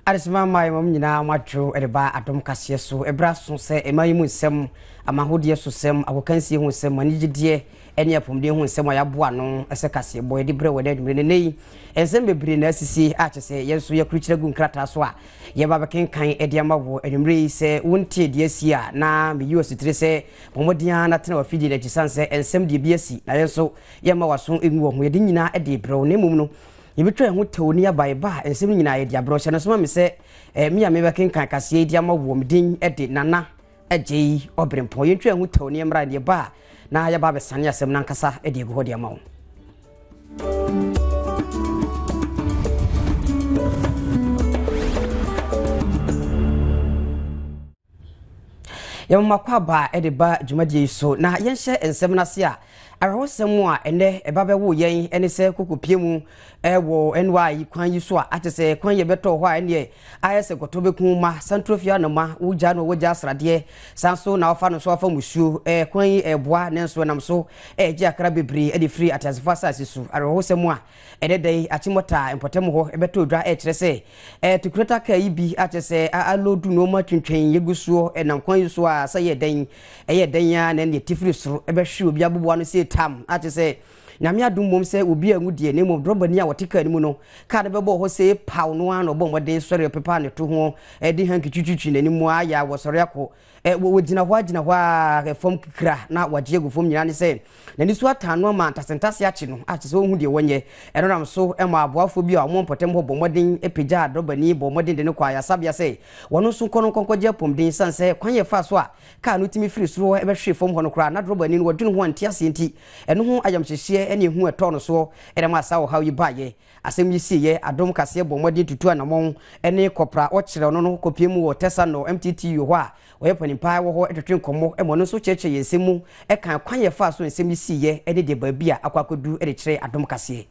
Adesima mmaa mmom nyinaa moadwo de ba adom kaseɛ so. Ɛberɛ aso sɛ ɛman yi mu nsɛm, amahodeɛ so sɛm, agokansie ho nsɛm, anigyedeɛ ne apɔmuden ho nsɛm a yɛaboa ano sɛ kaseɛbɔ yɛde brɛ wɔ ɛnɛ anwummere no. Nnɛ yi, nsɛm bebree na asisi a kyerɛ sɛ yɛn nso yɛakrukyire agu nkrataa so a yɛba bɛkenkan de ama wo anwummere yi. Sɛ wontee deɛ asi a, na meyi wo asutire sɛ bɔ mmɔden ara na tena w'afidie no akyi sane sɛ nsɛm deɛ bi asi na yɛn nso yɛmma w'aso ngu wɔ ho. Yɛde nyinaa de rebrɛ wo na mmom no, Yɛbɛtwa yɛn ho tɛw ne aba yɛba a, nsɛm no nyinaa yɛde abrɛ wo. Hyɛ no nso ma me sɛ eh, me a mebɛkenkan kaseɛ yi de ama woɔ, me din de Nana Agyei Ɔberempɔn. Yɛntwa yɛn ho tɛw ne yɛmmra ne yɛba a, na yɛaba abɛsane asɛm no ankasa de agu hɔ de ama wo. Yɛma mo akwaaba de ba dwumadie yi so na yɛnhyɛ nsɛm no ase a, awerɛhosɛm a ɛnɛ ɛba bɛwo yɛn ne sɛ kɔkɔpie mu wɔ NY kwan yi so a akyɛ sɛ kwan yɛ bɛtɔ hɔ a ɛneɛ ayɛ sɛ kɔtɔ bɛku ma santrofia anoma wogya no wogya asradeɛ san so na wafa no so afa musuo kwan yi ɛboa nanso ɛnam so ɛgye akra bebree de firi ateasefoɔ asase so. Awerɛhosɛm a Ɛnnɛ da yi, Achimota mpɔtam hɔ bɛtɔ dwa rekyerɛ sɛ Toyota kaa yi bi akyerɛ sɛ aloodu nneɛma twentwɛn yɛ gu soɔ nam kwan yi so a sɛ ɛyɛ dɛn ɛyɛ dɛn ara na ɛnneɛ tifiri soro bɛhwe obi aboboa ano sei tam akyerɛ sɛ Nyame adom mmom sɛ obi anwu deɛ na mmom drɔbani a ɔte kaa no mu no kaa no bɛbɔɔ hɔ sei paw no ara na ɔbɔɔ mmɔden sɔre ɔpepaa ne to ho de hanky twitwitwi n'anim ara yɛ a wɔsɔre akɔ Wɔgyina hɔ ara gyina hɔ ara fam kikira na wɔagye agu fam nyinaa ne sɛ n'ani so atan no ama ntasentase akye no a kyerɛ sɛ ɔnhu deɛ wɔnyɛ. Ɛno nam so ma aboafoɔ bi a wɔwɔ mpɔtam hɔ bɔ mmɔden pagyaa drɔbani bɔɔ mmɔden de no kɔɔ ayaresabea sɛ wɔn nso nkɔ no nkɔnkɔgye apɔmuden. Esiane sɛ kwan a ɛfaa so a kaa no tumi firi soro hɔ bɛhwee fam hɔ no koraa na drɔbani no wɔdwene ho a nte aseɛ nti, ɛno ho ayamhyehyeɛ ne ehu a ɛtɔɔ no soɔ na ɛmaa saa ɔhaw yi baeɛ. Asɛm yi siiɛ, Adom Kaseɛ bɔɔ mmɔden tutuu anamɔn ne kɔpra ɔkyerɛw no no kɔpie mu wɔ Tɛsanɔ MTTU hɔ a ɔyɛ panin paa wɔ hɔ twetwe nkɔmmɔ ma ɔno nso kyerɛkyerɛ yɛn nsɛm mu ka kwan a ɛfaa so nsɛm yi siiɛ ne deɛ baabi a akɔ akɔduru de kyerɛɛ Adom Kaseɛ.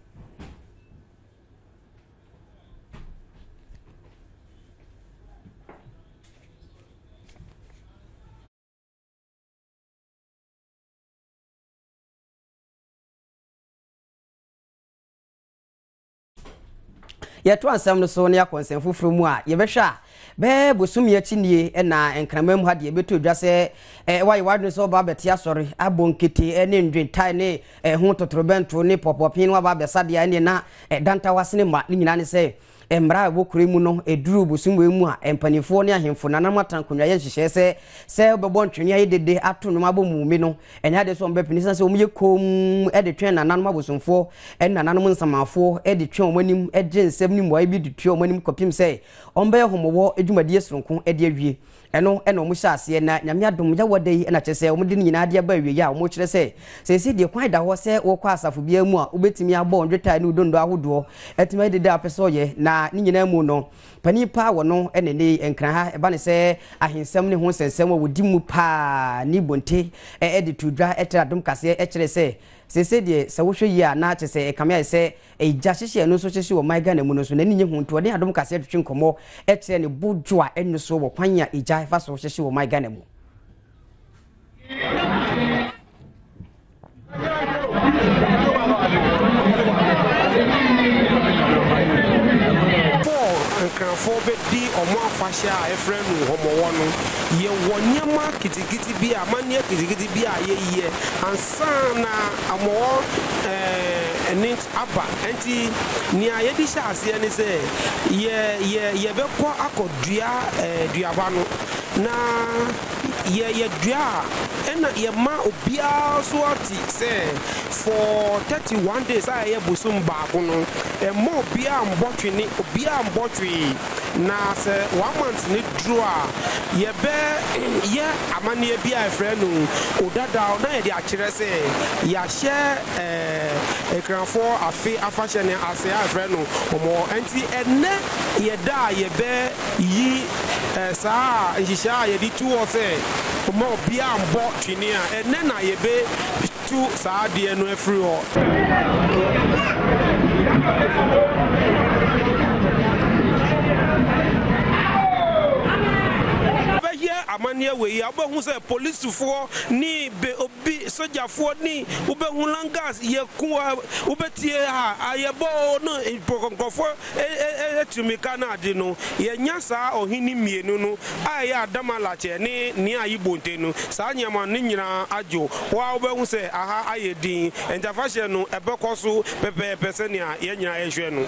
Yɛtoa nsɛm no so na yɛakɔ nsɛm foforɔ mu a, yɛbɛhwɛ a bɛyɛ bosome akyi nie na Nkraman mu ha deɛ ɛbɛtɔ dwa sɛ woayɛ w'adwene sɛ woba abɛte asɔre abɔ nkete ne ndwentae ne ɛho totorobɛnto ne pɔpɔpee no aba abɛsa deɛ ɛneɛ na dantaw asene ma ne nyinaa ne sɛ Mmara a ɛwɔ kuro yi mu no, ɛduru bosom wei mu a, mpanimfoɔ ne ahemfo nananom atena nkonnwa yɛ nhyehyɛeɛ sɛ, sɛ wobɛbɔ ntwene ayɛ dede, ato nnwom abɔ mumumi no, ɛnyɛ adeɛ sɛ wɔbɛpene. Ɛsiane sɛ wɔyɛ komm de twɛn nananom abosomfoɔ ne nananom nsamanfoɔ de twɛn wɔn anim gye nsɛm ne mmuaeɛ bi de tua wɔn anim kɔpem sɛ wɔbɛyɛ homowɔ dwumadie sononko de awie. Ɛno na wɔn hyɛ aseɛ na Nyame adom Yawɔ da yi na kyerɛ sɛ wɔn de ne nyinaa de aba awieɛ a wɔn kyerɛ sɛ seesei deɛ kwan da hɔ sɛ wokɔ asafo biara mu a wobɛtumi abɔ wɔn dwetae ne wo dondo ahodoɔ atumi ayɛ dede a wopɛ sɛ ɔyɛ na ne nyinaa mu no panin paa wɔ no ne ne Nkran ha ɛba ne sɛ ahensɛm ne ho nsɛnsɛm a wɔdi mu paa ne Bonte de to dwa kyerɛ adom kaseɛ kyerɛ sɛ seesei deɛ sɛ wohwɛ yie a na kyerɛ sɛ ɛkame ayɛ sɛ Egya hyehye a ɛno nso hyehye wɔ ɔman Ghana mu no nso, n'ani nnye ho nti ɔne Adom Kaseɛ twetwe nkɔmmɔ kyerɛ ne bo dwo a ɛnno soɔ wɔ kwan a egya fa so hyehye wɔ ɔman Ghana mu. Before Nkranfoɔ bɛdi wɔn afahyɛ a yɛfrɛ no Hɔmɔwɔ no, yɛwɔ nneɛma kitikiti bi a, amanneɛ kitikiti bi a yɛyɛ ansa na Hɔmɔwɔ ne aba. Enti nea yɛde hyɛ aseɛ ne sɛ, yɛ, yɛ, yɛbɛkɔ akɔdua ɛɛ duaba no, na yɛ, yɛdua a, ɛna yɛma obiara nso ate sɛ for 31 days a ɛyɛ bosom baako no, mma obiara mmɔ twene, obiara mmɔ twee. Na sɛ one month no duru a, yɛbɛ yɛ amanneɛ bi a yɛfrɛ no Odadaw na yɛde akyerɛ sɛ yɛahyɛ ɛɛ Nkrafoɔ afe afahyɛ no ase a yɛfrɛ no Ɔmɔ. Ɛnti ɛnnɛ yɛ da a yɛbɛ yi ɛɛ saa nhyehyɛɛ a yɛde tu hɔ sɛ mma obiara mmɔ twene a, ɛnnɛ na yɛbɛ tu saa adeɛ no afiri hɔ. Yɛbɛyɛ amanneɛ. amanneɛ wei a, wobɛhu sɛ polisifoɔ ne be obi sogyafoɔ ne wobɛhu langas yɛko a wobɛtie ha a yɛbɔ o no nkurɔfoɔ tu mmirika no ade no, yɛanya saa ɔhene mmienu no a ɛyɛ Adamalakyɛ ne nea ayi bonte no, saa nneɛma no nyinaa adwo. Wo ara wobɛhu sɛ aha ayɛ dinn. Enti afahyɛ no, ɛbɛkɔ so pɛpɛɛpɛ sɛnea yɛn nyinaa yɛhwɛ no.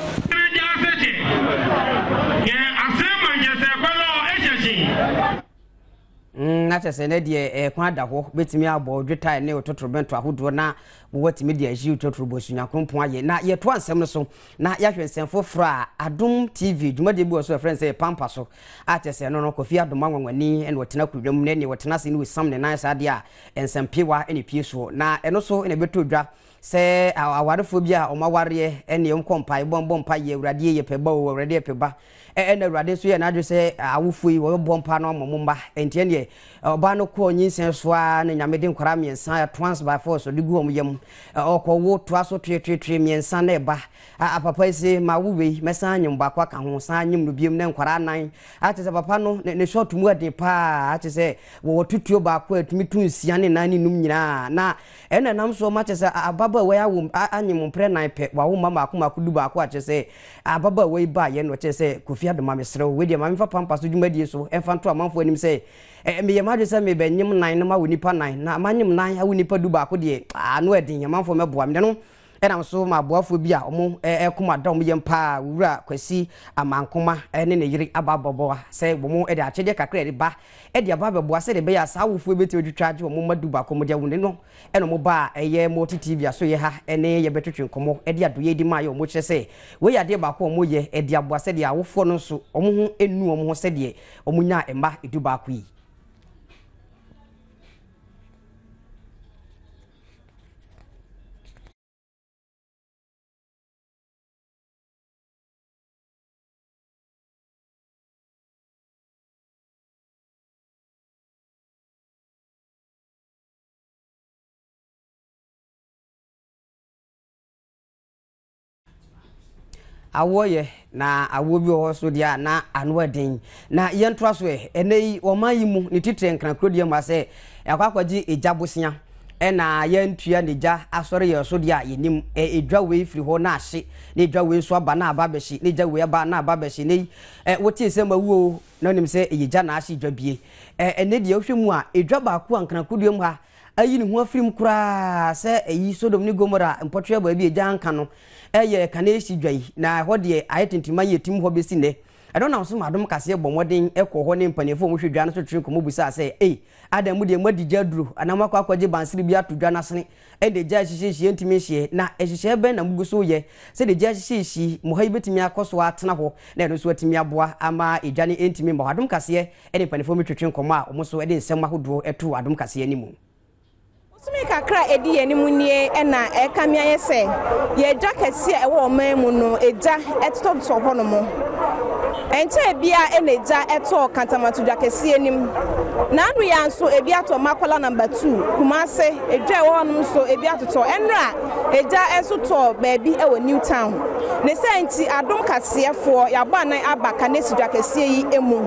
Na kyerɛ sɛ nɛ deɛ ɛkwan da hɔ bɛtumi abɔ dwetae ne totorobɛnto ahodoɔ na wɔatumi de ahyi totorobɔ sunyankrompɔn ayɛ. Na yɛtoa nsɛm no so na yɛahwɛ nsɛm foforɔ a Adom TV dwumadie bi wɔ so a yɛfrɛ no sɛ Pampa so a kyerɛ sɛ ɛno no Kofi Adom anwanwani na ɔtena akonnwa mu na ɛneɛ ɔtena ase ne ɔsiam ne nan saa deɛ a nsɛm pewa na ɛpue soɔ na ɛno so na ɛbɛtɔ dwa sɛ awarefoɔ bi a wɔn awareɛ ɛneɛ wɔn kɔ mpaebɔ bɔ mpaeɛ Awurade yɛpɛ ba o Awurade yɛpɛ ba Ɛnna Awurade nso yɛɛ n'adwene sɛ awofoɔ yi wɔbɛbɔ mpaa no ama wɔn mma. Enti ɛnneɛ ɔbaa no kɔɔ nyinsɛn so ara na Nyame de nkwadaa mmiɛnsa, twins by force, ɔde gu wɔn yam. Ɔkɔwo toa so tweetweetwee mmiɛnsa na ɛba. A papa yi se, mawo wei, mɛsan anyem baako aka ho, san anyem no biom na nkwadaa nnan. A kyerɛ sɛ papa no ne short mu ɛden paa, a kyerɛ sɛ wɔwɔ tutuo baako a ɛtumi tu nsia ne nan ne num nyinaa. Na ɛna ɛnam so ma kyerɛ sɛ ababaawa yi awo anyem mprɛ nan pɛ, wawo mma mmaako mmaako du baako a kyerɛ sɛ Ababaawa yi baeɛ no ɔkyerɛ sɛ, Kofi Adoma mesrɛ wo, wei deɛ ma memfa pampa so dwumadie so mfa nto amanfoɔ anim sɛ meyɛ m'adwene sɛ merebɛnyem nan na mawo nnipa nan, na manyem nan awo nnipa dubaako deɛ, ano ɛden, amanfoɔ mmɛboa me. Ɛno nam so ma aboafoɔ bi a wɔn koma da wɔn yam paa, Owura Kwasi Amankoma ne ne yere aba abɛboa sɛ wɔde akyɛdeɛ kakra reba de aba abɛboa sɛdeɛ ɛbɛyɛ a saa awofoɔ yi bɛtumi atwitwa agye wɔn mma dubaako a wɔde awo no. Ɛna ɔmo baa ɛyɛ Multi TV asoeɛ ha ɛne yɛ bɛtwetwe nkɔmɔ ɛde adoyɛ di maaeɛ ɔmo kyerɛ sɛ wei yɛ adeɛ baako a ɔmo yɛ ɛde aboa sɛdeɛ awofoɔ no nso ɔmo ho nnu ɔmo ho sɛdeɛ ɔmo nyaa mma dubaako yi. Awoɔ yɛ, na awoɔ bi wɔ hɔ so deɛ a na ano ɛden. Na yɛntoa so ɛ, ɛnɛ yi ɔman yi mu ne titire nkrankuro mu asɛ yɛakɔ akɔgye egya bosea ɛna yɛntua ne gya asɔre yɛn so deɛ a yɛnim edwa wei firi hɔ na ahye na edwa wei nso aba na aba abɛhye na egya wei aba na aba abɛhye na yi ɛ wotee sɛ mawuo na wonim sɛ ɛyɛ gya na ahye dwa bie. Ɛ ɛnɛ deɛ wohwɛ mu a edwa baako a nkrankuro mu ha ayi ne ho afiri mu koraa sɛ ɛyi Sodom ne Gomora mpɔtoa baabi a egya anka no yɛ Kanehyi dwa yi, na ɛhɔ deɛ ayɛ tintimma yie tim hɔ bɛsi nnɛ. Ɛno nam so ma Adom Kaseɛ bɔ mmɔden kɔɔ hɔ ne mpaninfoɔ a wɔhwɛ dwa no so twetwe nkɔmmɔ bisaa sɛ, Ei, adɛn mo deɛ moadi gya aduro anaa moakɔ akɔgye bansere bi ato dwa no asene ɛnna egya ahyehyɛhyi ɛntumi nhyeɛ, na nhyehyɛeɛ bɛn na mogu so reyɛ sɛdeɛ egya ahyehyɛhyi mo ha yi bɛtumi akɔ so atena hɔ na ɛno nso atumi aboa ama egya no ɛntumi mma hɔ? Adom Kaseɛ ne mpaninfoɔ bi twetwe nkɔmmɔ a wɔn nso de nsɛm ahodoɔ too Adom Kaseɛ anim. Bosome kakra a ɛdi yɛn anim nie na ɛrekame ayɛ sɛ yɛn dwa kɛseɛ a ɛwɔ ɔman mu no egya totɔtotɔ hɔnom. Ɛnkyɛɛ biara na egya tɔɔ Kantamanto dwa kɛseɛ no mu. N'ano yi ara nso ebi atɔ Makola number 2, Kumase, edwa a ɛwɔ hɔnom nso ebi atotɔ. Ɛnnora egya nso tɔɔ baabi wɔ New Town. Ne saa nti Adom kaseɛfoɔ yɛabɔ anan aba Kanesi dwa kɛseɛ yi mu.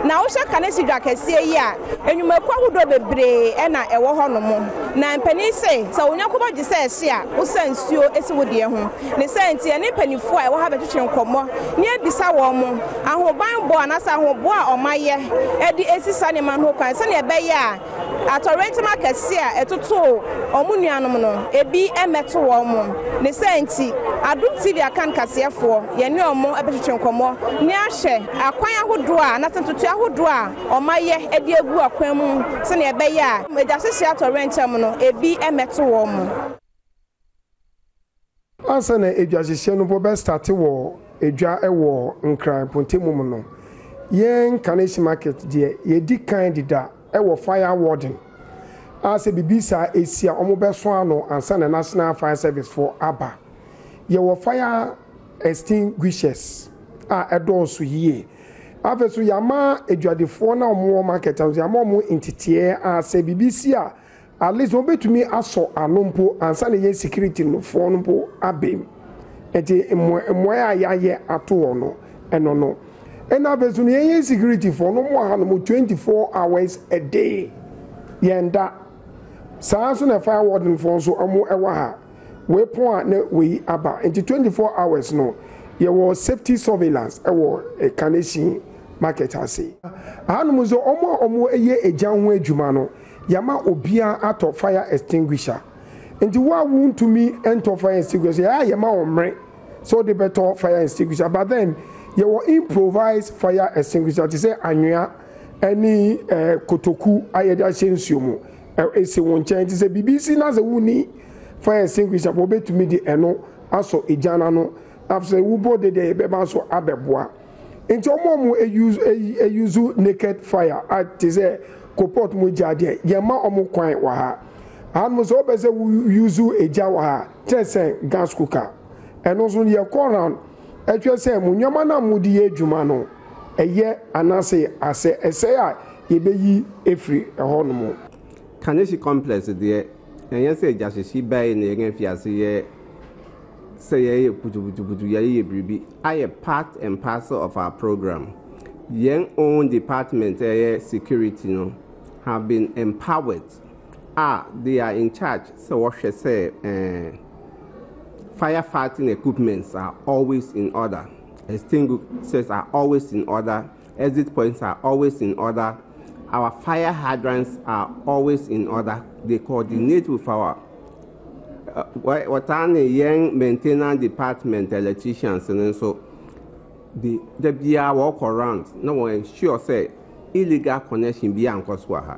Na wohwɛ Kanesi dwa kɛseɛ yi a, Nnwumakuo ahodoɔ bebree na ɛwɔ hɔ nom, na mpanin se, sɛ wo yɔnko bɔ gye sɛ ɛhye a, wo sa nsuo si wo deɛ ho. Ne saa nti, yɛne mpaninfoɔ a ɛwɔ ha bɛtwetwe nkɔmmɔ na yɛabisa wɔn ahobanbɔ anaasɛ ahoboa a wɔayɛ de asi saa nneɛma no ho kwan sɛdeɛ ɛbɛyɛ a atɔwrɛnkyɛm akɛseɛ a ɛtotoo wɔn nuanom no, ebi mmɛto wɔn. Ne saa nti, Adom TV Akan kaseɛfoɔ, yɛne wɔn bɛtwetwe nkɔmmɔ na yɛahwɛ akwan ahodoɔ a anaasɛ ntotoeɛ ahodoɔ a wɔayɛ de agu akwan mu sɛnea ɛbɛyɛ a egyahyehye atɔwrɛnkyɛm no, ebi mmɛto wɔn. Ansa na edwahyehyeɛ no mpo bɛstate wɔ edwa wɔ Nkran mpɔtamu mu no, yɛn Kaneshie Market deɛ yɛdi kan deda wɔ fire warden a sɛ biribi saa ɛsi a wɔbɛsɔ ano ansa na National Fire Service foɔ aba. Yɛwɔ fire extinguishers a ɛdɔɔso yie. Afei nso yɛama adwadifoɔ no a wɔwɔ market no yɛama wɔn nteteɛ a sɛ biribi si a at least wɔbɛtumi asɔ ano mpo ansa na yɛn security nofoɔ no mpo abɛm. Nti mmoa a yɛayɛ ato hɔ no ɛno no. Ɛna afei so no yɛn yɛn security foɔ no wɔn wɔ hanom 24 hours a day, yɛn da. Saa nso na fire warden foɔ nso wɔn wɔ ha. Wei pɔn a na wei aba. Nti 24 hours no yɛwɔ safety surveillance wɔ Kaneshie market ase. Hanom nso wɔn a wɔyɛ egya ho adwuma no, yɛama obiara atɔ fire extinguisher. Nti wo a wontumi ntɔ fire extinguisher, yɛayɛ a yɛma wo mmere sɛ wode bɛtɔ fire extinguisher. But then yɛwɔ improvised fire extinguisher te sɛ anwea ne kotoku a yɛde ahyɛ nsuo mu. Ɛsi wo nkyɛn nti sɛ biribi si na sɛ wonni fire extinguisher wɔbɛtumi de ɛno asɔ egya no ano. Afei wobɔ de deɛ yɛbɛba nso abɛboa. Nti wɔn a wɔn use naked fire a te sɛ kopɔt mu gya deɛ yɛma wɔn kwan wɔ ha. Hanom sɛ wopɛ sɛ wo use egya wɔ ha kyerɛ sɛ gas cooker. Ɛno nso yɛkɔ round ɛhwɛ sɛ mo nneɛma no a mode yɛ adwuma no ɛyɛ anaasɛ asɛ ɛsɛe a yɛbɛyi efiri ɛhɔ nom. Kaneshie complex deɛ ɛnyɛ sɛ egyahyehye bae na yɛn afiase yɛ sɛ yɛyɛ putuputuputu yɛyɛ biribi ayɛ part and parcel of our program. Yɛn own department ɛyɛ security no have been empowered a they are in charge sɛ wɔhwɛ sɛ firefighting equipments are always in order, extinguishers are always in order, exit points are always in order, our fire hydrants are always in order. They coordinate with our wɔtaa ne yɛn maintenance department electricians no nso de da biara wɔkɔ round na wɔn ensure sɛ illegal connection bi ankɔ so wɔ ha.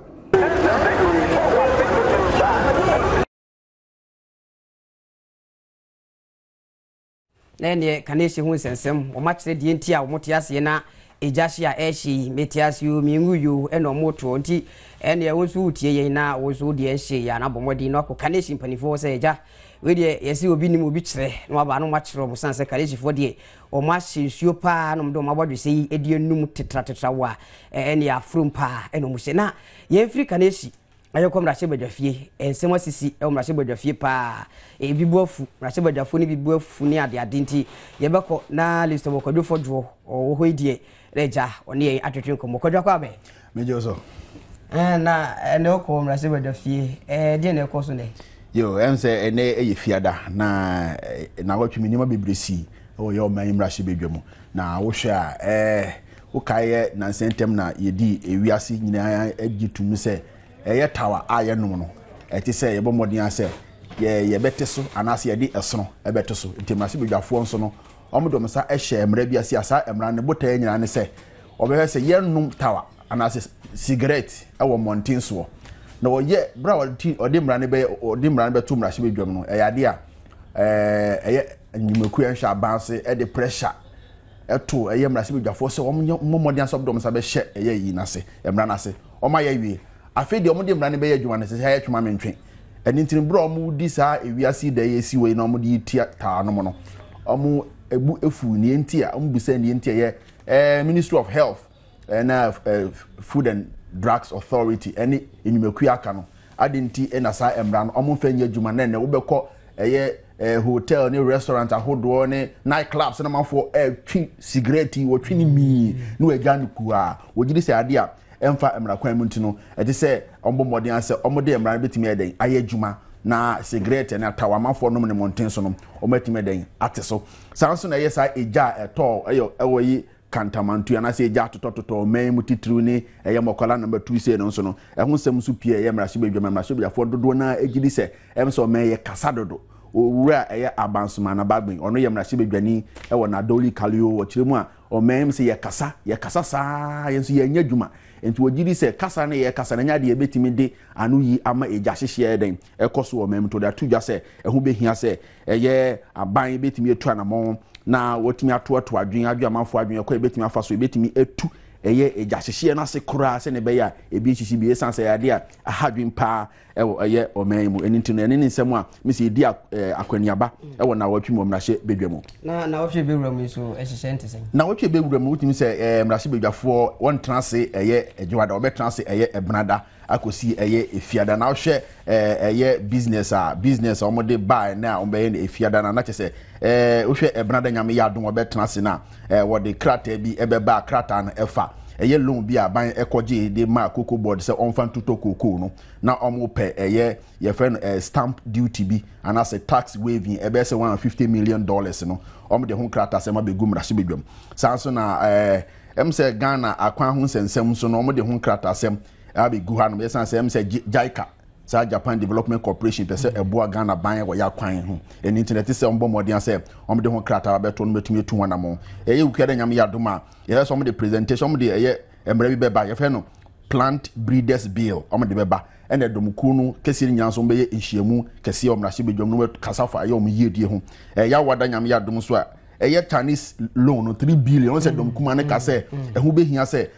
Na ɛneɛ Kaneshie ho nsɛnsɛm, wɔn akyerɛ deɛ nti a wɔn te aseɛ na egya hye a ɛrehye yi, mete ase o, menwu yi o, ɛna wɔn retoɔ. Nti ɛneɛ wo nso wotie yɛn na wo nso wo deɛ nhye yɛ a, na bɔ mmɔden na wakɔ Kaneshie mpanimfoɔ hɔ sɛ agya, wei deɛ yɛse obi nim obi kyerɛ na waba na wɔn akyerɛ wɔn, sane sɛ Kaneshiefoɔ deɛ wɔn ahyɛ nsuo paa na wɔn de wɔn abɔdwesɛ yi de anum tetratetra wɔ a ɛneɛ afurom paa ɛna wɔn hyɛ. Na yɛmfiri Kaneshie na yɛkɔ mmarahyɛbadwafie, nsɛm asisi wɔ mmarahyɛbadwafie paa, ebi bo afu, mmarahyɛbadwafoɔ no bi bo afu ne adeade nti yɛbɛkɔ na Listowel Kwadwo Fɔdwoɔ ɔwɔ hɔ yi deɛ na agya ɔne yɛn atwetwe nkɔmmɔ. Kwadwo akɔ abɛn? Megye wo so. Na ɛnɛ wokɔ mmarahyɛbadwafie, ɛdeɛn na ɛkɔ so nɛ? Yo, ɛm sɛ ɛnɛ ɛyɛ fiada na nawɔtwe mu nneɛma bebree si wɔ yɛ ɔman yi mmarahyɛbadwa mu. Na wohwɛ a ɛɛ Wokae ɛ, nnansa ntam na yedii wiase nyinaa gye tom sɛ ɛyɛ tawa a yɛnom no, ɛte sɛ yɛbɔ mmɔden ara sɛ yɛbɛte so anaasɛ yɛde ɛsono bɛto so. Nti mmarahyɛbadwafoɔ nso no, wɔde wɔn nsa hyɛɛ mmara bi ase a saa mmara no ne botaeɛ nyinaa ne sɛ wɔbɛhwɛ sɛ yɛnnom tawa anaasɛ sigaret wɔ mmɔnten soɔ. Na wɔyɛ berɛ a wɔde mmara no bɛyɛ wɔde mmara no bɛto mmarahyɛbadwam no, ɛyɛ adeɛ a ɛyɛ nnwumakuo a ɛnhwɛ aban ase de pressure to ɛyɛ mmarahyɛbadwafoɔ sɛ wɔn nyɛ mmɔ mmɔden asɛ wɔde wɔn nsa bɛhyɛ ɛyɛ yi n'ase mmara n'ase wɔn ayɛ awie afei deɛ wɔn de mmara no bɛyɛ adwuma no sɛ sɛ ɛyɛ twema mentwe ɛne nti no berɛ a wɔn di saa ewiase yi da yi esi wɔ yi na wɔn de tia taa nom no wɔn ebu efu nea nti a wɔn bisa nea nti ɛyɛ ɛɛ ministry of health ɛna ɛɛ food and drugs authority ɛne enyumakuo aka no Adɛn nti na saa mmara no wɔmfa nyɛ adwuma na ɛnnɛ wobɛkɔ ɛyɛ eh, hotel ne restaurant ahodoɔ ne night clubs na manfoɔ ɛretwe sigaret yi wɔtwe ne mii na wɔagya no kuaa wɔgye di sɛ adeɛ a ɛmfa mmara kwan mu nti no ɛte sɛ wɔbɔ mmɔden asɛ wɔde mmara no bɛtumi ayɛ dɛn ayɛ adwuma na sigaret ne atawa amanfoɔ nom ne mmɔnten so no wɔatumi dɛn ate so saa nso na ɛyɛ saa egya a ɛtɔɔ ɛyɛ ɛwɔ yi kantamantu anaasɛ egya atotɔtotɔ ɔman mu titiriw ne ɛyɛ Mɔkɔla Nɔmba Tu sei no nso no, ɛho nsɛm nso pue a ɛyɛ mmarahyɛbadwam. Mmarahyɛbadwafoɔ dodoɔ no ara gye di sɛ ɛm sɛ ɔman yi kasa dodo. Owura a ɛyɛ Abansoma Bagbin, ɔno yɛ mmarahyɛbadwani wɔ Nadowli Kaleo, ɔkyerɛ mu a, ɔman yi mu sɛ yɛkasa, yɛkasa saa ara, yɛn nso yɛnyɛ adwuma. Enti wɔgye di sɛ kasa no yɛkasa no ɛnyɛ adeɛ yɛbɛtumi de ano yi ama egya hyehyeɛ ayɛ dɛn ɛkɔ so wɔ ɔman mu. Nti ɔde ato dwa sɛ ɛho bɛhia sɛ ɛyɛ aban bɛtumi atu anamɔn na wɔatumi atoatoa adwene adwe amanfoɔ adwene ɛkɔ yɛbɛtumi afa so yɛbɛtumi atu ɛyɛ egya hyehyeɛ no ase koraa sɛdeɛ ɛbɛyɛ a ebi nhyehye bi ɛsiane sɛ ɛyɛ adeɛ a aha adwene paa ɛwɔ ɛyɛ ɔman yi mu ɛno nti no ɛne ne nsɛm a mesi ɛdi akwaniaba ɛwɔ nawɔtwe mu mmarahyɛ badwa mu. Na nawɔtwe bɛwura mu nso ɛhyehyɛ nte sɛn? Nawɔtwe bɛwura mu wotumi sɛ ɛɛ mmarahyɛ badwafoɔ wɔntena ase ɛyɛ adwuada wɔbɛtena ase ɛyɛ ɛbenada. akɔsi ɛyɛ Efiada. Na wohwɛ ɛɛ ɛyɛ business a business a wɔde baa ɛnɛ a wɔbɛyɛ no Efiada no a, na kyerɛ sɛ ɛɛ wohwɛ Ɛbenada Nyame yɛ adom wɔbɛtena ase no a ɛɛ wɔde krataa bi ɛbɛba a krataa no ɛfa ɛyɛ loan bi a aban ɛkɔgye de maa cocoa board sɛ ɔmfa ntotɔ cocoa no na wɔpɛ ɛyɛ yɛfrɛ no ɛɛ stamp duty bi anaasɛ tax waiving ɛbɛyɛ sɛ 150 million dollars no wɔde ho kratasɛm abɛgu mmarahyɛbadwam. Saa nso na ɛɛ ɛm sɛ Ghana akwan ho nsɛnsɛm nso no wɔde ho nkratasɛm abɛgu hanom ɛsan sɛ ɛm sɛ JICA saa Japan Development Corporation pɛ sɛ ɛboa Ghana ban wɔ yɛ akwan ho ɛno nti na ɛte sɛ wɔbɔ mmɔden sɛ wɔde ho krataa bɛto no bɛtumi atu ho anammɔn. Ɛyɛ wukua dɛ Nyame yɛ adom a yɛhwɛ sɛ wɔde presentation wɔde ɛyɛ mmara bi bɛba yɛfrɛ no Plant Breeders Bill wɔde bɛba ɛna dɔmkuo no kɛseɛ no nyinaa nso wɔbɛyɛ nhyiamu kɛseɛ wɔ mmarahyɛbadwam no wɔkasa fa ɛyɛ wɔn yiedie ho. Ɛyɛ awada Nyame yɛ adom nso a ɛyɛ Chinese loan no 3 billion wɔn sɛ dɔm kuma no ka sɛ ɛho bɛhia sɛ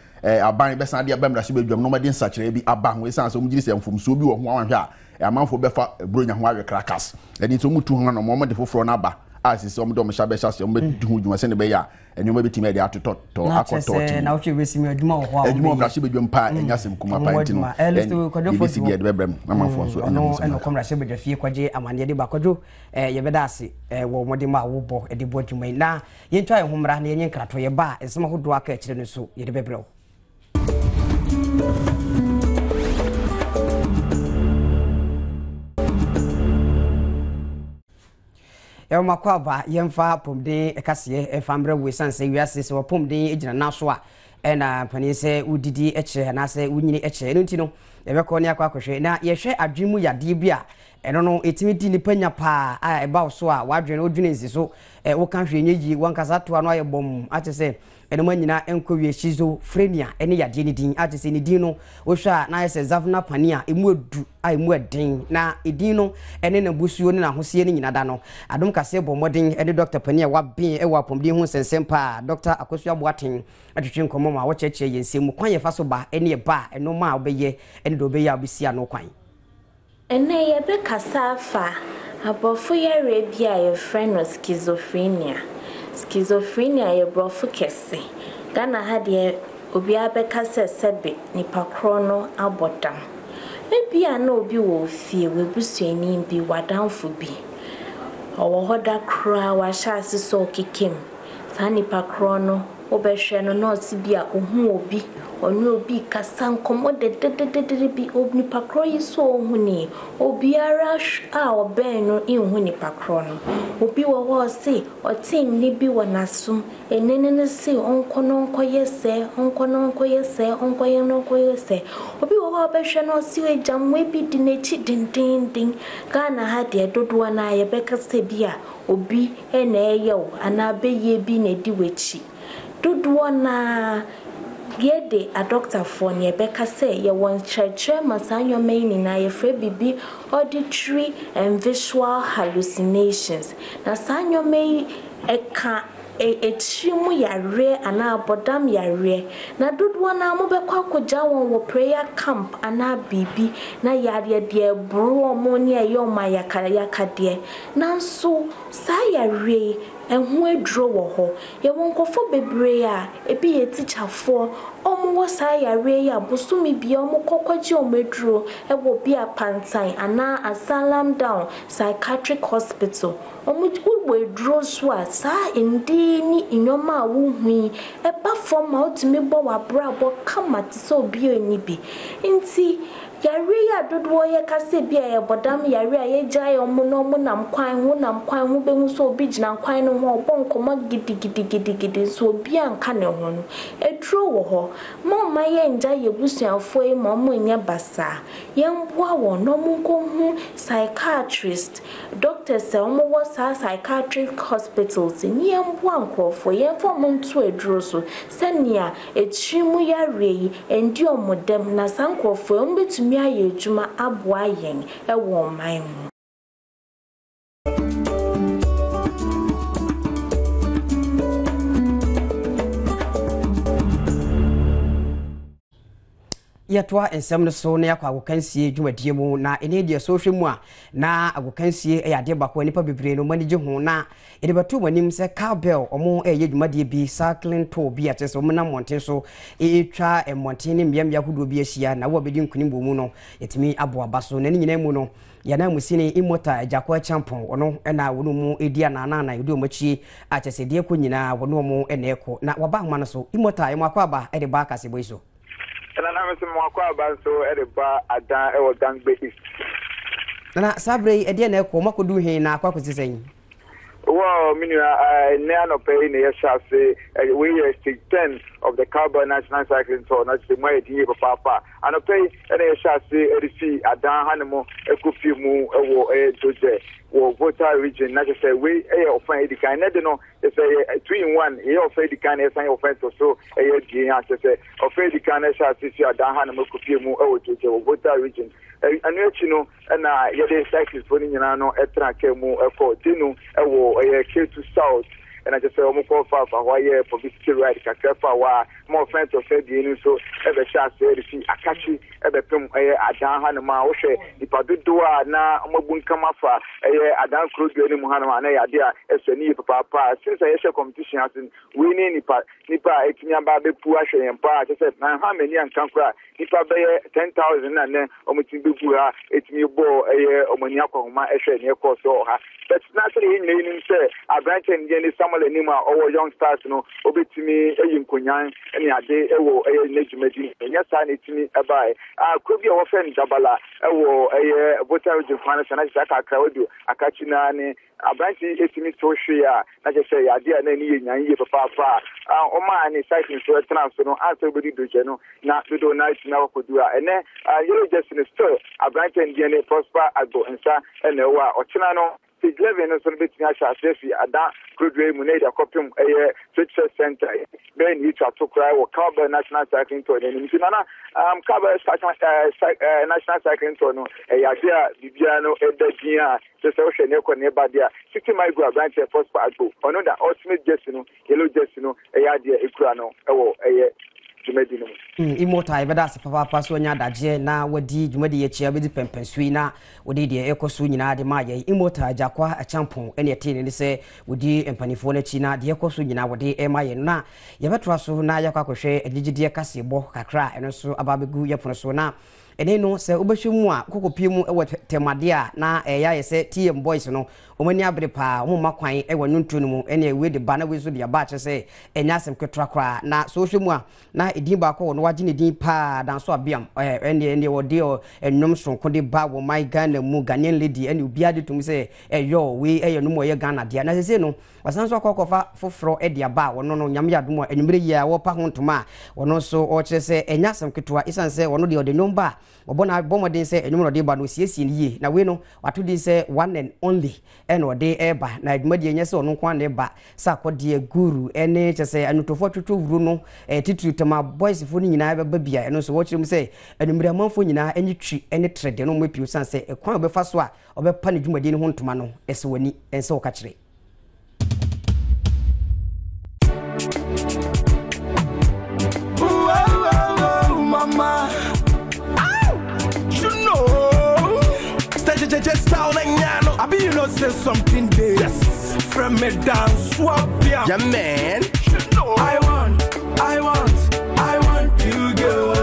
aban bɛsan de aba mmarahyɛbadwam na wɔde nsakyerɛ bi aba ho ɛsiane sɛ wɔn gyiri sɛ mfomsoɔ bi wɔ ho a wɔahwɛ a amanfoɔ bɛfa buronya ho awe krakas ɛne nti wɔn tu ho anam wɔn de foforɔ no aba a sisi wɔn de wɔn hyɛ abɛhyɛ aseɛ wɔn bɛdi ho dwuma sɛdeɛ ɛbɛyɛ a nneɛma bɛtumi de atotɔ tɔ akɔtɔ ti na wotwe bɛsi mu adwuma wɔ hɔ a adwuma wɔ mmarahyɛbadwam paa ɛnyɛ asɛm kuma paa nti no yɛbɛsi bi ɛde bɛbrɛ mu na amanfoɔ nso ɛnam nsɛm ɛna ɔkɔ mmarahyɛbadwa fie kɔgye amanneɛ de ba kɔdwo yɛbɛda ase wɔ mmɔden mu a wobɔ de bɔ adwuma yi na yɛntwa yɛn ho mmra na yɛnyɛ nkratoɔ yɛba a nsɛm ahodoɔ aka akyire no nso yɛde bɛbrɛ wo. Yɛwɔ makɔ aba yɛmfa apɔmuden kaseɛ ɛfa mbrɛ wo ɛsiane sɛ wiase sɛ wapɔmuden gyina nan so a ɛna mpanin sɛ wodidi kyerɛ anaasɛ wonyini kyerɛ ɛno nti no yɛbɛkɔ ne akɔ akɔhwɛ na yɛhwɛ adwene mu yadeɛ bi a ɛno no ɛtumi di nipa nya paa a ɛba wo so a w'adwene no wodwene nsi so woka hwee nyɛ yie wankasa to ano ayɛ bɔmm akyɛ sɛ ɛnoma nyinaa nkɔ wie schizophrenia ne yadeɛ no din akyɛ sɛ ne din no wohwɛ a na ayɛ sɛ Zavna pani a ɛmu adu a ɛmu ɛden na ɛdin no ɛne n'abusuo ne n'ahoseɛ no nyina da no Adom Kaseɛ bɔ mmɔden ɛne Dɔkta pani a waben ɛwɔ apɔmuden ho nsɛnsɛm paa Dɔkta Akosua Boateng atwetwe nkɔmmɔ ma wɔkyerɛkyerɛ yɛn nsɛm mu kwan yɛfa so ba ɛne ɛba a ɛnoma a wobɛyɛ ɛne deɛ wobɛyɛ a wobɛsi ano kwan. Ɛnnɛ yɛbɛkasa afa aborɔfo yareɛ bi a yɛfrɛ no schizophrenia. Schizophrenia yɛ borɔfo kɛse. Ghana ha deɛ obiara bɛka sɛ sɛbe nipa korɔ no abɔ dam. Ebia na obi wɔ wo fie, w'abusuani bi, w'adamfo bi. Ɔwɔ hɔ da koraa wahyɛ ase sɛ ɔkeka mu. Saa nipa korɔ no Wobɛhwɛ no na ɔse bi a ohuu obi, ɔne obi rekasa nkɔmmɔ dɛdɛdɛdɛdɛ bi, onipa korɔ yi so ɔnhunii. Obiara a ɔbɛn no nhu nipa korɔ no. Obi wɔ hɔ a ɔse ɔtee nne bi wɔ n'asom, nne no no se ɔnkɔ na ɔnkɔyɛ sɛɛ, ɔnkɔ na ɔnkɔyɛ sɛɛ, ɔnkɔyɛ na ɔnkɔyɛ sɛɛ. Obi wɔ hɔ a wobɛhwɛ no ɔse agyammoa bi di n'akyi dendeenden. Ghana ha deɛ dodoɔ no ara yɛbɛka sɛ bi a obi na ɛreyɛ wo anaa bayie bi na ɛdi w'akyi. Dodoɔ no ara, yɛde adɔktafoɔ no yɛbɛka sɛ yɛwɔ nkyerɛkyerɛ ma saa nneɛma yi nyinaa. Yɛfrɛ biribi auditory and visual hallucinations. Na saa nneɛma yi ɛka akyiri mu yareɛ anaa abɔdam yareɛ. Na dodoɔ no ara mobɛkɔ akɔgya wɔn wɔ prayer camp anaa biribi na yareɛ deɛ ɛboro wɔn ne ɛyɛ wɔn ayakayakadeɛ. Nanso saa yareɛ yi, ɛho aduro wɔ hɔ. Yɛwɔ nkurɔfoɔ bebree a, ebi yɛ tikyafoɔ, wɔwɔ saa yareɛ yi a bosome biara wɔkɔ kɔgye wɔn aduro wɔ bi a Pantan anaa Asylum Down Psychiatric Hospital. Wɔn wowɔ aduro nso a, saa nde yi ne nneɛma a wohu yi, ɛba fam ma wotumi bɔ w'abrabɔ kama te sɛ obi a ɔnni bi. Nti Yareɛ yi a dodoɔ yɛ ka sɛ bi a ɛyɛ bɔdam yareɛ a yɛgyae wɔn na wɔn nam kwan ho nam kwan ho bɛhu sɛ obi gyina kwan no ho a ɔbɔ nkɔmmɔ gidigidigidigidi nso obiara nka ne ho no, aduro wɔ hɔ. Momma yɛngya yɛn abusuafoɔ yi ma wɔn nyɛ basaa. Yɛmmoa wɔn na wɔn nkɔhu psychiatrist, doctors a wɔn wɔ saa psychiatric hospitals yi ne yɛmmoa nkorɔfoɔ, yɛmfa wɔn nto aduro so sɛnea Akyiri mu yareɛ yi ndi wɔn dɛm na saa nkorɔfoɔ yi wɔn bɛtumi ayɛ adwuma aboa yɛn wɔ ɔman mu. Yɛtoa nsɛm no so na yɛakɔ agokansie dwumadie mu, na ɛnɛ deɛ sɛ wohwɛ mu a, na agokansie yɛ adeɛ baako a nnipa bebree no wɔn ani gye ho, na yɛde bɛto wɔn anim sɛ cowbell wɔn reyɛ dwumadie bi, cycling tour bi a kyerɛ sɛ wɔn nam mmɔnten so retwa mmɔnten ne mmeammea ahodoɔ bi ahyia, na wo a bɛdi nkunim wɔ mu no yɛtumi abɔ aba so. Na ne nyinaa mu no, yɛn ananmusini Immortal Agyakwa Acheampong, ɔno na wɔne wɔn redi ananaanan, ɔdi wɔn akyi a kyerɛ sɛ deɛ ɛkɔ nyinaa wɔne wɔn na ɛkɔ. Na waba ahoma no so, Immortal, yɛn akwaaba de ba kaseɛbɔ yi so. Ɛna na mese mo akwaaba nso de ba adan wɔ Gangbe East. Nana, saa berɛ yi ɛdeɛn na ɛkɔ? Moakɔdu he na akɔ akɔsi sɛn? Well, me nua, ɛnnɛ anɔpa yi na yɛhyɛ ase. Wei yɛ stage 10 of the Cowbell National Cycling Tour. Na kyerɛ mu ayɛ den yie papaapa. Anɔpa yi na yɛhyɛ ase de fi adan hanom kɔ fie mu wɔ ɛyɛ Dodze wɔ Volta region. Na kyerɛ sɛ wei yɛ ɔfa a edi kan. Ɛnnɛ de no, Kyerɛ sɛ ɛyɛ two in one, yɛyɛ ɔfa edi kan na yɛsan yɛ ɔfa ɛtɔ so ɛyɛ abien a, kyerɛ sɛ ɔfa edi kan no ɛhyɛ ase fi Adan ha na mekɔpie mu ɛwɔ Dwogye wɔ Volta region. Ɛno akyi no ɛna yɛde cyclist foɔ no nyinaa no ɛtena kaa mu ɛkɔ Denu ɛwɔ ɛyɛ Ketu South ɛna kyerɛ sɛ wɔn kɔ faafa hɔ ayɛ publicity ride kakra fa hɔ a ma ɔfa ɛtɔ so abien no nso ɛbɛhyɛ ase ɛde fi Akakye bɛpem ɛyɛ adan hanom a, wohwɛ nnipa dodoɔ a na wɔabunkam afa ɛyɛ adan kuro dua no mu hanom a, na ɛyɛ adeɛ a ɛsɔ ani yie papaapa. Since a yɛhyɛ competition ase no, wei ne nnipa nnipa a ɛtumi aba abɛpu ahwɛ yɛn paa, kyerɛ sɛ manha m'ani anka koraa, nnipa bɛyɛ 10,000 na nnɛ wɔtumi bɛgu ha, ɛtumi bɔɔ ɛyɛ wɔn ani akɔnhoma ɛhwɛ nea ɛkɔɔ so wɔ ha. But na sɛdeɛ yɛn nyinaa yɛnim sɛ aberanteɛ no deɛ ne Samuel anim a ɔwɔ Young Stars no, ɔbɛtumi ayi nkonyan ne ade wɔ ɛyɛ n'adwumadi mu. Ɛnyɛ saa na ɛtumi baeɛ. Ah, kuro bi a wɔfrɛ no Dabala wɔ ɛyɛ Volta Region kwan no so, na kyerɛ sɛ aka akra wadu Akakyi no ara ne aberante yi tumi to hwee a na kyerɛ sɛ ɛyɛ adeɛ a na ani yɛ nyan yie papaapa a ɔmaa ne cycling so tena so no ansa wobɛdu Dogya no na dodoɔ no ara tumi akɔkɔdu a ɛnɛ Yellow Jersey no still aberante no deɛ ne Prosper Agbo nsa na ɛwɔ a ɔkyena no Stage 11 no nso no bɛtumi ahyɛ aseɛ afi Ada kurodua yi mu na yɛde akɔpem ɛyɛ Trade Fair Center yi bɛyɛ ne yɛtwa to koraa wɔ Cowbell National Cycling Tour no anim. Nti Nana, Cowbell National Cycling Tour no ɛyɛ adeɛ a biribiara no ɛda din a kyerɛ sɛ wohwɛ ne ɛkɔ ne ɛba deɛ a City Mile aberanteɛ Prosper Agbo ɔno da ultimate jersey no Yellow jersey no yɛ adeɛ a ɛkura no wɔ ɛyɛ dwumadi no mu. Immortal yɛbɛda ase papaapa sɛ wanya adagyeɛ na wadi dwumadi yi akyi abɛdi pɛmpɛnsoɔ yi na wode deɛ ɛrekɔ so nyinaa de maa yɛn. Immortal Agyakwa Acheampong ɛne ɛtee ne ne sɛ wɔdi mpanimfoɔ no akyi na deɛ ɛrekɔ so nyinaa wɔde rema yɛn no. Na yɛbɛtoa so na yɛakɔ akɔhwɛ anigyedeɛ kaseɛbɔ kakra a ɛno nso aba abɛgu yɛn pono so. Na ɛnɛ no sɛ wobɛhwɛ mu a wokɔkɔpie mu wɔ tɛmadeɛ a na ɛyɛ ayɛ sɛ TM Boys no Wɔn ani abere paa, wɔmma kwan wɔ nnwontoɔ no mu, ɛnneɛ wei de ba na wei nso de aba, kyerɛ sɛ ɛnyɛ asɛm ketewa koraa. Na sɛ wohwɛ mu a, na edin baako wɔ no, wɔagye ne din paa, Danso Abiam, ɛɛ, ɛnneɛ, ɛnneɛ wɔde nnwom sononko de ba wɔ man Ghana mu, Ghanaian Lady, ɛnneɛ obiara gye tom sɛ ɛyɔɔ, wei yɛ nnwom a ɛyɛ Ghana dea. Na seesei no, wɔasan nso akɔ akɔfa foforɔ de aba a wɔno no, Nyame yɛ adom a, anwummerɛ yi ara wɔrepa ho ntoma a, ɔno nso ɔrekyerɛ sɛ ɛnyɛ asɛm ketewa, ɛsiane sɛ ɔno deɛ ɔde nnwom ba a, Wɔbɔ no bɔ mmɔden sɛ nnwom na ɔde reba no, ɔsiesie no yie. Na wei no, wato din sɛ One and Only na ɔde reba. Na dwumadie nyɛ sɛ ɔno nko ara na ɛreba, sɛ akɔdeɛ, guru, ne kyerɛ sɛ nnwontofoɔ twotwo wuro no, titiriw Tema Boys foɔ no nyinaa bɛba bi a, ɛno nso wɔkyerɛ mu sɛ anwummere amanfoɔ nyinaa ani twi ne trɛ deɛ no wɔapue ɛsiane sɛ ɛkwan a ɔbɛfa so a ɔbɛpa ne dwumadie no ho ntoma no, ɛsɛ w'ani, ɛnsɛ wo ka kyerɛ. Say something there. Yes. From me dance, swap yeah. Yeah, man. You know. I want, I want, I want you, girl.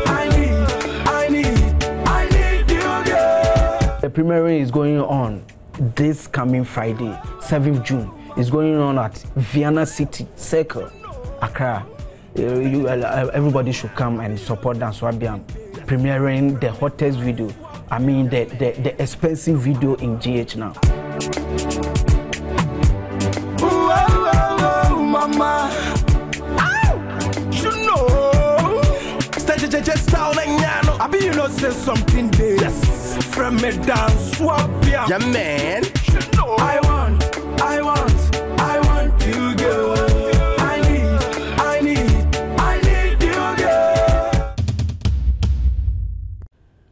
I need, I need, I need you, girl. The premiere is going on this coming Friday, 7th June. It's going on at Vienna City Circle, Accra. You, everybody should come and support Danso Abiam, premiering the hottest video. I mean, the, the, the expensive video in GH now. Ooh, oh, oh, oh, mama. Ow! You know. I be you know say something there. Yes. From me dance, swap yeah. Yeah, man. You know. I want, I want, I want you, girl. I need, I need, I need you, girl.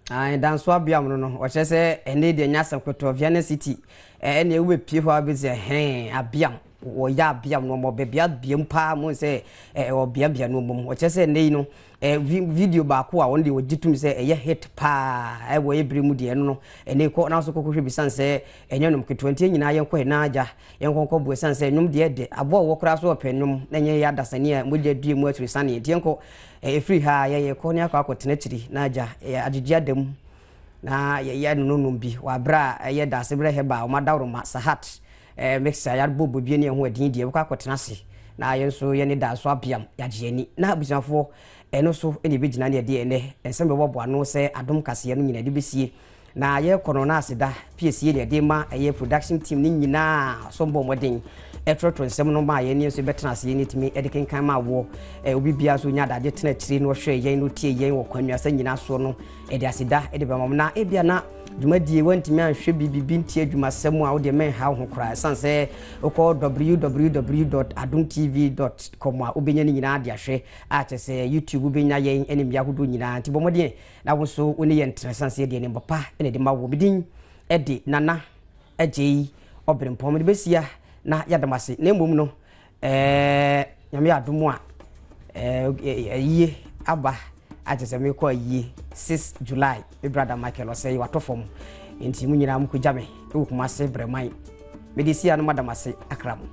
Ayi Danso Abiam no no ɔkyerɛ sɛ ɛnɛ deɛ nyɛ asɛm ketewa Vienna City ɛne wobɛpie hɔ a wobɛsi ɛhɛn Abiam. wɔyɛ abeam no ma ɔbɛbeabea mu paa mo sɛ ɔbeabea no mu. Ɔkyerɛ sɛ nnɛ yi no video baako a wɔn deɛ wɔgye tom sɛ ɛyɛ hit paa ɛwɔ ebere mu deɛ ɛno no ɛnɛ kɔ nanso kɔkɔhwɛ bi san sɛ ɛnyɛ nnwom ketewa. Nti nyinaa yɛnkɔ yɛn agya, yɛnkɔ nkɔ bu ɛsan sɛ nnwom deɛ ɛdɛ aboa wɔ koraa so ɔpɛ nnwom na nyɛ yɛ adasani a mogya due mu aturi sane. Nti yɛnkɔ ɛfiri ha yɛyɛ kɔ ne akɔ akɔtena akyiri na agya agyegye ada mu na yɛyɛ nonom bi wɔ aberɛ a ɛyɛ Daasebrɛ Heba a ɔma sahat mixer yɛabɔ bobie ne ɛho adin deɛ yɛbɛkɔ akɔtena ase na yɛn nso yɛne da so abeam yɛagye ani na abusuafoɔ ɛno so ɛne ɛbɛgyina ne ɛdeɛ ɛnɛ nsɛm bɛbɔboa ano sɛ adom kaseɛ no nyina de bɛsie na yɛkɔ no na aseda piesie ne ɛde ma ɛyɛ production team ne nyinaa so mbɔ mmɔden ɛtrɔtrɔ nsɛm no ma yɛn nso bɛtena ase yɛn tumi ɛde kenkan ma woɔ. Obi biara so nya adagye tena akyire na ɔhwɛ yɛn no tie yɛn wɔ kwan nyinaa soɔ no, ɛde aseda ɛde bɛma mo. Na ebia na dwumadie wantumi anhwɛ biribi nti adwumasɛm a wodeɛ mɛnha wo ho koraa, ɛsiane sɛ wokɔ www.adomtv.com a wobɛnya no nyinaa de ahwɛ a kyerɛ sɛ YouTube wobɛnya yɛn ne mmea ahodoɔ nyinaa. Nti bɔ mmɔden na wo nso wo ne yɛn ntena, ɛsiane sɛ yɛdeɛ nneɛma pa ɛna ɛde ma wo. Medin ɛde Nana Agyei Ɔberempɔn, mede bɛsia na yɛadam ase. Na mmom no Nyame yɛ adom a ayie aba akyɛ sɛ mekɔ ayie 6 July, me brother Michael Ɔsɛe watɔ fam, nti mo nyinaa mokɔgya me ɛwɔ Kumase Brɛman. Mede sia no madam ase akra mo.